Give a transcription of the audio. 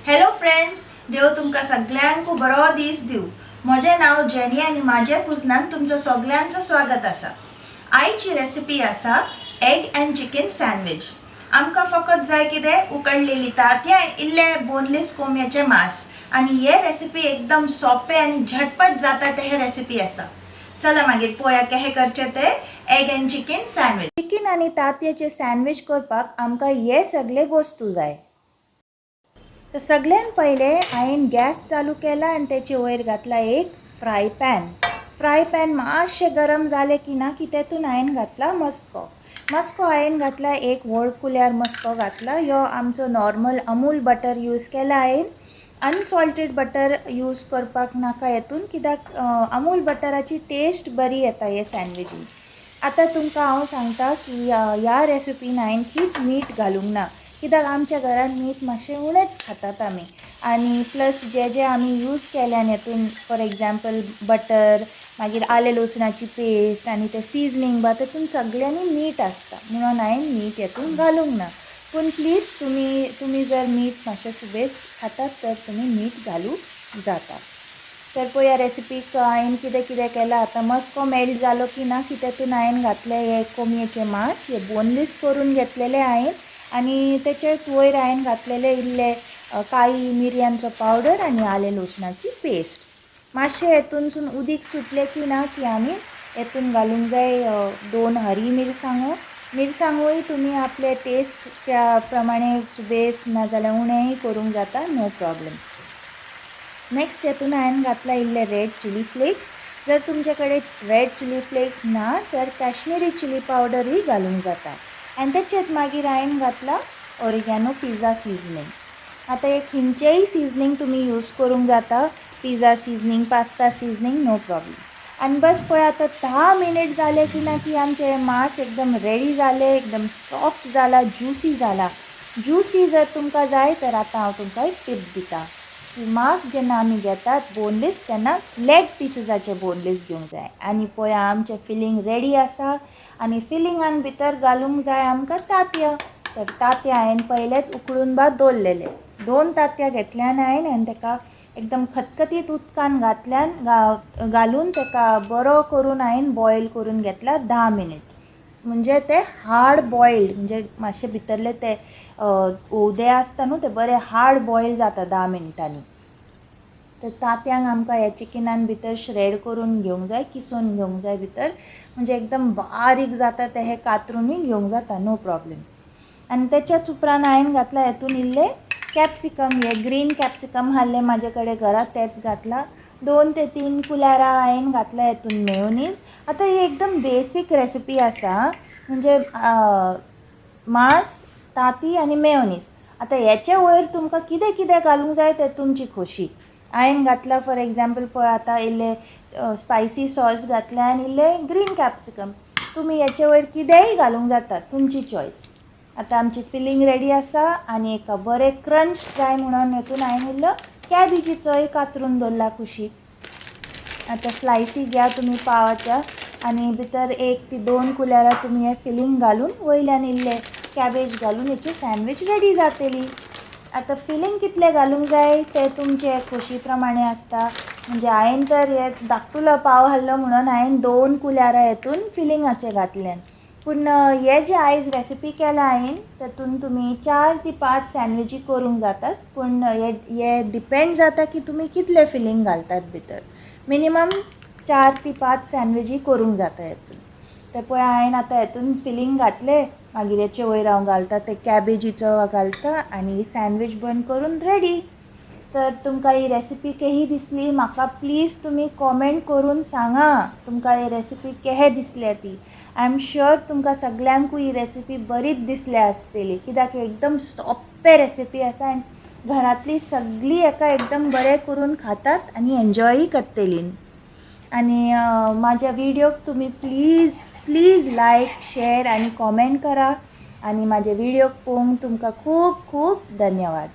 Hello friends, देव तुमकां सगल्यांक बरो दीस दिवं. म्हजें नांव जेनी आनी म्हाज्या कुजनान तुमचो सगल्यांचो स्वागत आसा. आयची रेसिपी आसा एग अँड चिकन सँडविच. आमकां फकत जाय कितें? उकडलेली तांतयां, इल्ले बोनलेस कोंबयाचें मांस. आनी हे रेसिपी एकदम सोंपें आनी झटपट जाता ते हे रेसिपी आसा. चला मागीर पळोवया कशें करचें तें egg and chicken sandwich. Chicken आनी तांतयाचें सँडविच करपाक आमकां हे सगळे वस्तू जाय. तर सगळ्यान पयलें हांवें गॅस चालू केला आनी तेचे वयर घातला एक फ्राय पॅन. फ्राय पॅन मातशें गरम जालें की ना की तेतून हांवें घातला मस्को. मस्को हांवें घातला, एक व्हड कुल्यार मस्को घातला. ह्यो आमचो नॉर्मल अमूल बटर यूज केला हांवें. अनसॉल्टेड बटर यूज करपाक नाका हेतून, कित्याक अमूल बटराची टेस्ट बरी येता हे सँडविचीन. आतां तुमकां हांव सांगता की ह्या रेसिपीन हांवें खीच मीठ घालूंक ना, कित्याक आमच्या घरान मीठ मातशें उणेंच खातात आमी. आनी प्लस जे जे आमी यूज केल्यान हेतून, फॉर एग्जाम्पल बटर, मागीर आलें लसणाची पेस्ट आनी ते सिजनींग बा, तेतून सगळ्यांनी मीठ आसता, म्हणून हांवें मीठ हेतून घालूंक ना. पूण प्लीज तुमी जर मीठ मातशें सुबेज खातात तर तुमी मीठ घालूंक जाता. तर पळया रेसिपीक हांवें कितें कितें केलां. आतां मस्को मेल्ट जालो की ना की तेतून हांवें घातलें हे कोंबयेचें मांस. हे बोनलेस करून घेतलेलें हांवें आनी तेचे वयर हांवें घातलेले इल्ले काळी मिरयांचो पावडर आनी आलें लसणाची पेस्ट. मातशें हेतूनसून उदीक सुटलें की ना की आमी हेतून घालूंक जाय दोन हरी मिरसांगो. मिरसांगोय तुमी आपले टेस्टच्या प्रमाणे सुबेज नाजाल्यार उणेंय करूंक जाता, नो प्रॉब्लम. नेक्स्ट हेतून हांवें घातला इल्ले रेड चिली फ्लेक्स. जर तुमचे कडेन रेड चिली फ्लेक्स ना तर काश्मिरी चिली पावडरूय घालूंक जाता. आनी तेचेच मागीर हांवें घातला ओरिगॅनो पिझ्झा सिजनींग. आतां एक खंयचेंय सिजनींग तुमी यूज करूंक जाता, pizza seasoning, pasta seasoning, no problem. आनी बस पळय, आतां 10 मिनीट जाले की ना की आमचें मांस एकदम रेडी जालें, एकदम सॉफ्ट जाला, ज्युसी जाला. ज्युसी जर तुमकां जाय तर आतां हांव तुमकां एक टीप दिता की मांस जेन्ना आमी घेतात बोनलेस तेन्ना लेग पिसीसाचे बोनलेस घेवंक जाय. आनी पळय, आमचें फिलींग रेडी आसा आनी फिलिंगान भितर घालूंक जाय आमकां तांतयां. तर तांतयां हांवें पयलेंच उकडून बा दवरलेलें. दोन तांतयां घेतल्यान हांवें आनी ताका एकदम खतखतीत उदकान घातल्यान, घालून ताका बरो करून हांवें बॉयल करून घेतला 10 मिनीट. म्हणजे ते हार्ड बॉयल्ड, म्हणजे मातशे भितरले ते उदे आसता न्हू, ते बरे हार्ड बॉयल जाता 10 मिनटांनी. तर तांतयांक आमकां ह्या चिकनान भितर श्रेड करून घेवंक जाय, किसून घेवंक जाय भितर. म्हणजे एकदम बारीक जाता ते हे कातरुनूय घेवंक जाता, नो प्रॉब्लम. आनी तेच्याच उपरांत हांवें घातला हेतून इल्लें कॅप्सिकम. हे ग्रीन कॅप्सिकम आहले म्हाजे कडेन घरांत, तेच घातला. 2 ते 3 कुल्यारां हांवें घातला हेतून मेयोनीज. आतां ही एकदम बेसीक रेसिपी आसा, म्हणजे मांस, तांती आनी मेयोनीज. आतां हेचे वयर तुमकां कितें कितें घालूंक जाय तें तुमची खोशी. हांवें घातला, फॉर एग्जाम्पल पळय, आतां इल्लें स्पायसी सॉस घातलें आनी इल्लें ग्रीन कॅप्सिकम. तुमी हेचे वयर कितेंय घालूंक जाता, तुमची चॉयस. आतां आमची फिलींग रेडी आसा आनी एका बरें क्रंच जाय म्हणून हेतून हांवें इल्लो कॅबेजीचोय कातरून दवरला कुशीक. आतां स्लायसी घेया तुमी पावाच्या आनी भितर 1 ते 2 कुल्यारां तुमी हें फिलींग घालून वयल्यान इल्लें कॅबेज घालून हेची सँडवीच रेडी जातली. आतां फिलींग कितलें घालूंक जाय तें तुमचे खोशी प्रमाणे आसता. म्हणजे हांवें तर हे धाकटुलो पाव आहलो म्हणून हांवें दोन कुल्यारां हेतून फिलिंगाचें घातल्यान. पूण हे जे आयज रेसिपी केल्या हांवें, तातूंत तुमी 4 ते 5 सँडविची करूंक जातात. पूण हे हे डिपेंड जाता की तुमी कितलें फिलींग घालतात भितर. मिनिमम 4 ते 5 सँडविची करूंक जाता हेतून. तर पळय, हांवें आतां हेतून फिलींग घातलें. मागीर हेचे वयर हांव घालता ते कॅबेजीचो घालता आनी सँडवीच बंद करून रेडी. तर तुमकां ही रेसिपी केही दिसली, म्हाका प्लीज तुमी कॉमेंट करून सांगा, तुमकां ही रेसिपी केहे दिसल्या ती. I am sure तुमकां सगल्यांकूय ही रेसिपी बरीच दिसल्या आसतली, कित्याक एकदम सोंपें रेसिपी आसा आनी घरांतली सगळीं हेका एकदम बरें करून खातात आनी एन्जॉयूय करतलीं. आनी म्हाज्या विडियोक तुमी प्लीज प्लीज लायक, शेर आनी कॉमेंट करा. आनी म्हाजे विडियोक पळोवंक तुमकां खूब खूब धन्यवाद.